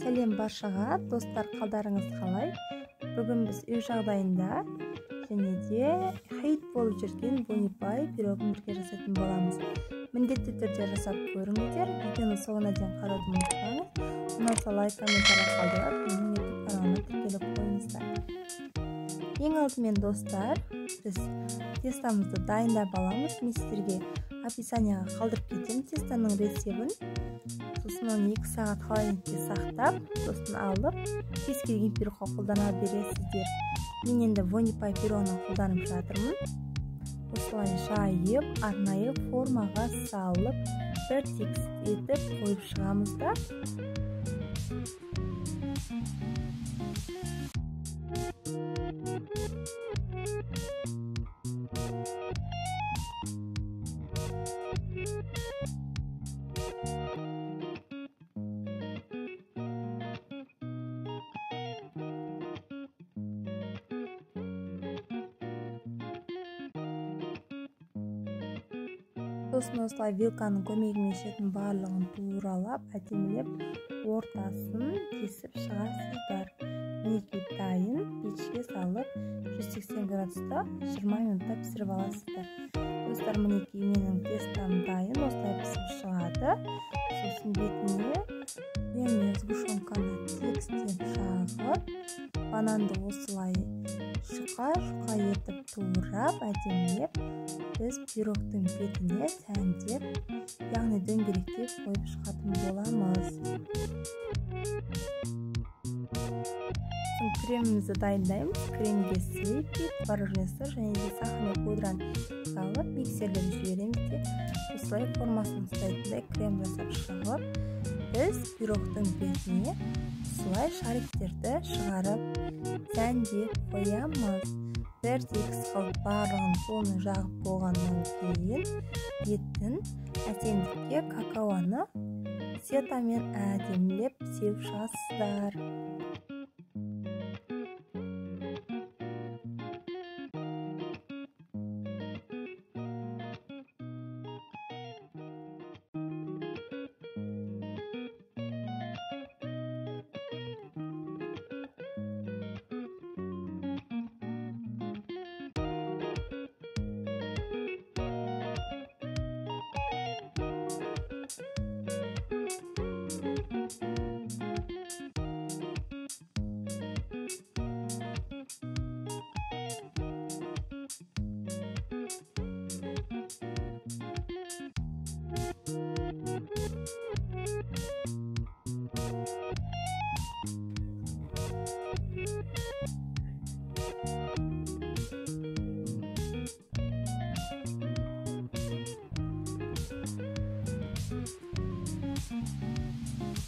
Сәлем баршаға, достар, қалдарыңыз қалай? Бүгін біз үй жағдайында және де хит болып жүрген Бонипай пирогын бірге жасайтын боламыз. Міндетті түрде жасап көріңіздер. Видеоны соңына дейін қарауды ұмытпаңыз. Ұнаса лайк, комментарий қалдырып, менің YouTube каналыма тіркеліп қойыңыздар. Ең алдымен, достар, біз тестамызды дайындап аламыз. Мен сіздерге описанияға қалдырып кетемін тестаның рецебін. Сосын оны 2 сағат холодильникте сақтап, сосын алып, кез келген пирогқа қолдана бересіздер. Мен енді Бонипай пирогын қолданып жатырмын. Осылай жайып, арнайы формаға салып, бір тегіс етіп қойып шығамыз да. Сосын осылай вилканың көмегімен шетін барлығын туралап, әдемілеп ортасын кесіп шығасыздар. Мінекей дайын. Пешке салып 180 градуста 20 минутта пісіріп аласыздар. Достар, мінекей менің тестам дайын, осылай пісіп шығады. Сосын бетіне крем мен сгущенканы тегістеп жағып, бананды осылай жұқа-жұқа етіп турап, әдемілеп біз пирогтың бетіне сәндеп, яғни дөңгелектеп қойып шығатын боламыз. Сосын кремімізді дайындаймыз. Кремге сливки, творожный сыр және де сахарный пудраны салып миксерлеп жібереміз де, осылай формасын ұстайтындай крем жасап шығып, біз пирогтың бетіне осылай шариктерді шығарып сәндеп қоямыз. Бір тегіс қылып барлығын полный жағып болғаннан кейін бетін әсемдікке какаоны сетамен әдемілеп сеуіп шығасыздар.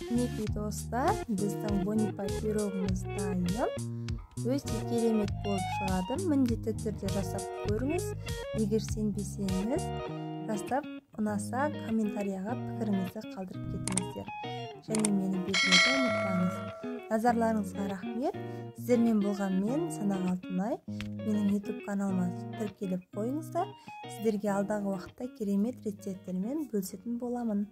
Мінекей, достар, біздің Бонипай пирогымыз дайын. Өте керемет болып шығады. Міндетті түрде жасап көріңіз. Егер сенбесеңіз, жасап ұнаса комментарияға пікіріңізді қалдырып кетіңіздер. Және мені белгілеуді ұмытпаңыз. Назарларыңызға рахмет. Сіздермен болған мен, Санақ Алтынай. Менің YouTube каналыма тіркеліп қойыңыздар. Сіздерге алдағы уақытта керемет рецепттермен бөлісетін боламын.